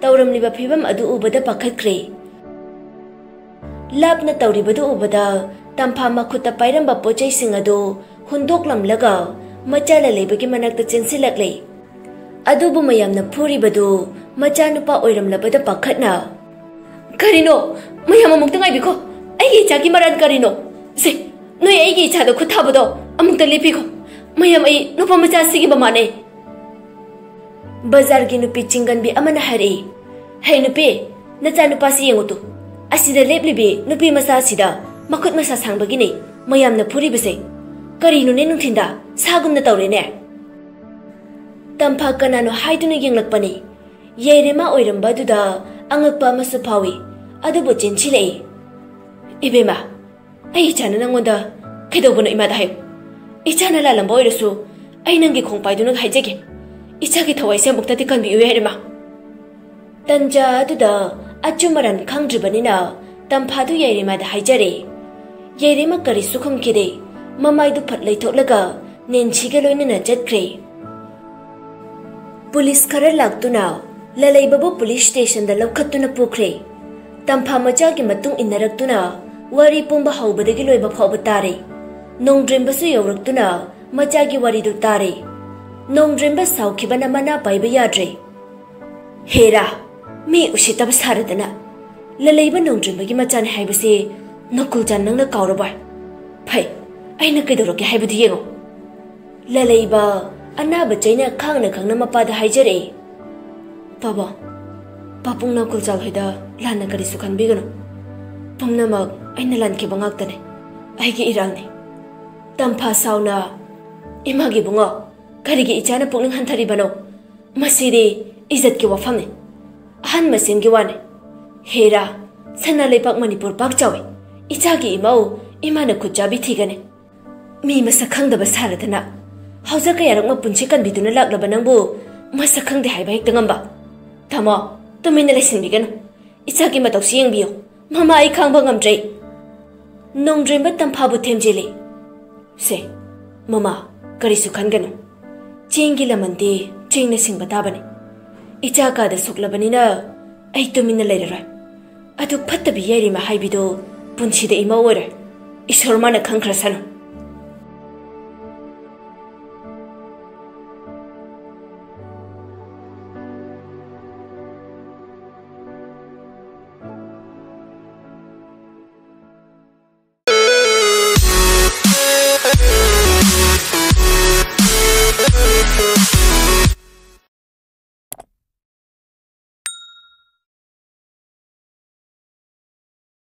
ꯇꯧꯔꯝꯂꯤꯕ ꯐꯤꯕꯝ ꯑꯗꯨ ꯎꯕꯗ ꯄꯥꯈꯠꯈ꯭ꯔꯦ꯫ ꯂꯥꯞꯅ ꯇꯧꯔꯤꯕꯗꯨ ꯎꯕꯗ ꯇꯝꯐꯥ ꯃꯈꯨꯠꯇ ꯄꯥꯏꯔꯝꯕ ꯄꯣꯠꯆꯩꯁꯤꯡ ꯑꯗꯨ ꯍꯨꯟꯗꯣꯛꯂꯝꯂꯒ ꯃꯆꯥ ꯂꯂꯩꯕꯒꯤ ꯃꯅꯥꯛꯇ ꯆꯦꯟꯁꯤꯜꯂꯛꯂꯦ꯫ ꯑꯗꯨꯕꯨ ꯃꯌꯥꯝꯅ ꯐꯨꯔꯤꯕꯗꯨ ꯃꯆꯥꯅꯨꯄꯥ ꯑꯣꯏꯔꯝꯂꯕꯗ ꯄꯥꯈꯠꯅ, "ꯀꯔꯤꯅꯣ? ꯃꯌꯥꯝ ꯑꯃꯨꯛꯇ ꯉꯥꯏꯕꯤꯈꯣ꯫ ꯑꯩꯒꯤ ꯏꯆꯥꯒꯤ ꯃꯔꯥꯜ ꯀꯔꯤꯅꯣ? ꯁꯦ, ꯅꯣꯏ ꯑꯩꯒꯤ ꯏꯆꯥꯗ ꯈꯨꯠ ꯊꯥꯕꯗꯣ ꯑꯃꯨꯛꯇ ꯂꯦꯞꯄꯤꯈꯣ꯫ ꯃꯌꯥꯝ, ꯑꯩ ꯅꯨꯄꯥ ꯃꯆꯥꯁꯤꯒꯤ ꯃꯃꯥꯅꯦ꯫ ꯕꯖꯥꯔꯒꯤ ꯅꯨꯄꯤ ꯆꯤꯡꯒꯟꯕꯤ ꯑꯃꯅ ꯍꯥꯏꯔꯛꯏ, "ꯍꯦ ꯅꯨꯄꯤ, ꯅꯆꯥꯅꯨꯄꯥꯁꯤ ꯌꯦꯡꯉꯨ ꯇꯨ꯫ ꯑꯁꯤꯗ ꯂꯦꯞꯂꯤꯕꯤ ꯅꯨꯄꯤ ꯃꯆꯥꯁꯤꯗ ꯃꯈꯨꯠ ꯃꯁꯥ ꯁꯥꯡꯕꯒꯤꯅꯦ ꯃꯌꯥꯝꯅ ꯐꯨꯔꯤꯕꯁꯦ꯫ ꯀꯔꯤꯅꯣꯅꯦ ꯅꯨꯡꯊꯤꯟꯗ ꯁꯥꯒꯨꯝꯅ ꯇꯧꯔꯦꯅꯦ?" ꯇꯝꯐꯥ ꯀꯅꯥꯅꯣ ꯍꯥꯏꯗꯨꯅ ꯌꯦꯡꯂꯛꯄꯅꯤ꯫ ꯌꯥꯏꯔꯦꯃꯥ ꯑꯣꯏꯔꯝꯕ ꯑꯗꯨꯗ ꯑꯉꯛꯄ ꯑꯃꯁꯨ ꯐꯥꯎꯏ꯫ ꯑꯗꯨꯕꯨ ꯆꯦꯟꯁꯤꯜꯂꯛꯏ꯫ "ꯏꯕꯦꯝꯃ, ꯑꯩ ꯏꯆꯥꯅ ꯅꯪꯉꯣꯟꯗ ꯀꯩꯗꯧꯕꯅꯣ ꯏꯃꯥꯗ ꯍꯥꯏꯌꯨ꯫ ꯏꯆꯥꯅ ꯂꯥꯜꯂꯝꯕ ꯑꯣꯏꯔꯁꯨ ꯑꯩ ꯅꯪꯒꯤ ꯈꯣꯡꯄꯥꯏꯗꯨꯅ ꯍꯥꯏꯖꯒꯦ꯫ ꯏꯆꯥꯒꯤ ꯊꯋꯥꯏꯁꯦ ꯑꯃꯨꯛꯇꯗꯤ ꯀꯟꯕꯤꯌꯨ ꯌꯥꯏꯔꯦꯃꯥ꯫" ꯇꯟꯖꯥ ꯑꯗꯨꯗ ꯑꯆꯨꯝ ꯑꯔꯥꯟ ꯈꯪꯗ꯭ꯔꯤꯕꯅꯤꯅ ꯇꯝꯐꯥꯗꯨ ꯌꯥꯏꯔꯦꯃꯥꯗ ꯍꯥꯏꯖꯔꯦ꯫ ꯌꯥꯏꯔꯦꯃꯥ ꯀꯔꯤꯁꯨ ꯈꯨꯝꯈꯤꯗꯦ꯫ ꯃꯃꯥꯏꯗꯨ ꯐꯠ ꯂꯩꯊꯣꯛꯂꯒ ꯅꯦꯟꯁꯤꯒ ꯂꯣꯏꯅꯅ ꯆꯠꯈ꯭ꯔꯦ꯫ ꯄꯨꯂꯤꯁ ꯈꯔ ꯂꯥꯛꯇꯨꯅ ꯂꯂꯩꯕꯕꯨ ꯄꯨꯂꯤꯁ ꯁ꯭ꯇꯦꯁꯟꯗ ꯂꯧꯈꯠꯇꯨꯅ ꯄꯨꯈ꯭ꯔꯦ꯫ ꯇꯝꯐꯥ ꯃꯆꯥꯒꯤ ꯃꯇꯨꯡ ꯏꯟꯅꯔꯛꯇꯨꯅ ꯋꯥꯔꯤ ꯄꯨꯝꯕ ꯍꯧꯕꯗꯒꯤ ꯂꯣꯏꯕ ꯐꯥꯎꯕ ꯇꯥꯔꯦ꯫ ꯅꯣꯡꯗ꯭ꯔꯦꯝꯕꯁꯨ ꯌꯧꯔꯛꯇꯨꯅ ꯃꯆꯥꯒꯤ ꯋꯥꯔꯤꯗꯨ ꯇꯥꯔꯦ꯫ ꯅꯣꯡꯗ꯭ꯔꯦꯝꯕ ꯁꯥꯎꯈꯤꯕꯅ ꯃꯅꯥ ꯄꯥꯏꯕ ꯌꯥꯗ꯭ꯔꯦ꯫ "ꯍꯦꯔꯥ, ꯃꯤ ꯎꯁꯤꯠꯇꯕ ꯁꯥꯔꯗꯅ꯫ ꯂꯂꯩꯕ ꯅꯣꯡꯗ꯭ꯔꯦꯝꯕꯒꯤ ꯃꯆꯥꯅꯤ ꯍꯥꯏꯕꯁꯤ ꯅꯀꯨꯜꯆꯥꯟ ꯅꯪꯅ ꯀꯥꯎꯔꯕꯣꯏ? ꯐꯩ, ꯑꯩꯅ ꯀꯩꯗꯧꯔꯛꯀꯦ ꯍꯥꯏꯕꯗꯨ ꯌꯦꯡꯉꯨ꯫" ꯂꯂꯩꯕ ꯑꯅꯥꯕ ꯆꯩꯅ ꯈꯥꯡꯅ ꯈꯥꯡꯅ ꯃꯄꯥꯗ ꯍꯥꯏꯖꯔꯛꯏ꯫ "ꯄꯥꯕꯨꯡ, ꯄꯥꯕꯨꯡ ꯅꯀꯨꯜꯆꯥꯟ ꯍꯣꯏꯗ ꯂꯥꯟꯅ ꯀꯔꯤꯁꯨ ꯈꯟꯕꯤꯒꯅꯨ꯫ ꯄꯨꯝꯅꯃꯛ ꯑꯩꯅ ꯂꯥꯟꯈꯤꯕ ꯉꯥꯛꯇꯅꯤ꯫ ꯑꯩꯒꯤ ꯏꯔꯥꯜꯅꯤ꯫" ꯇꯝꯐꯥ ꯁꯥꯎꯅ, "ꯏꯃꯥꯒꯤ ꯏꯕꯨꯡꯉꯣ, ꯀꯔꯤꯒꯤ ꯏꯆꯥꯅ ꯄꯨꯛꯅꯤꯡ ꯍꯟꯊꯔꯤꯕꯅꯣ? ꯃꯁꯤꯗꯤ ꯏꯖꯠꯀꯤ ꯋꯥꯐꯝꯅꯤ꯫ ꯑꯍꯟ ꯃꯁꯦꯟꯒꯤ ꯋꯥꯅꯤ꯫ ꯍꯦꯔꯥ, ꯁꯅꯥ ꯂꯩꯄꯥꯛ ꯃꯅꯤꯄꯨꯔ ꯄꯥꯛ ꯆꯥꯎꯏ꯫ ꯏꯆꯥꯒꯤ ꯏꯃꯧ ꯏꯃꯥꯅ ꯈꯨꯠ ꯆꯥꯕꯤ ꯊꯤꯒꯅꯤ꯫ ꯃꯤ ꯃꯁꯛ ꯈꯪꯗꯕ ꯁꯥꯔꯗꯅ ꯍꯧꯖꯤꯛ ꯀꯌꯥꯔꯛ ꯃꯄꯨꯟꯁꯤ ꯀꯟꯕꯤꯗꯨꯅ ꯂꯥꯛꯂꯕ ꯅꯪꯕꯨ ꯃꯁꯛ ꯈꯪꯗꯦ ꯍꯥꯏꯕ ꯍꯦꯛꯇ ꯉꯝꯕ? ꯇꯥꯃꯣ, ꯇꯨꯃꯤꯟꯅ ꯂꯩꯁꯤꯟꯕꯤꯒꯅꯨ꯫ ꯏꯆꯥꯒꯤ ꯃꯇꯧꯁꯤ ꯌꯦꯡꯕꯤꯌꯨ꯫ ꯃꯃꯥ, ꯑꯩ ꯈꯥꯡꯕ ꯉꯝꯗ꯭ꯔꯦ꯫" ꯅꯣꯡꯗ꯭ꯔꯦꯝꯕ ꯇꯝꯐꯥꯕꯨ ꯊꯦꯝꯖꯤꯜꯂꯤ꯫ "ꯁꯦ, ꯃꯃꯥ, ꯀꯔꯤꯁꯨ ꯈꯟꯒꯅꯨ꯫ ꯆꯦꯡꯒꯤ ꯂꯃꯟꯗꯤ ꯆꯦꯡꯅ ꯁꯤꯡꯕ ꯇꯥꯕꯅꯤ꯫ ꯏꯆꯥ ꯀꯥꯗ ꯁꯣꯛꯂꯕꯅꯤꯅ ꯑꯩ ꯇꯨꯃꯤꯟꯅ ꯂꯩꯔꯔꯣꯏ꯫ ꯑꯗꯨ ꯐꯠꯇꯕꯤ ꯌꯥꯏꯔꯦꯝꯃ ꯍꯥꯏꯕꯤꯗꯨ ꯄꯨꯟꯁꯤꯗ ꯏꯃꯧ ꯑꯣꯏꯔꯣꯏ꯫ ꯏꯁꯣꯔ ꯃꯥꯅ ꯈꯪꯈ꯭ꯔꯁꯅꯨ꯫"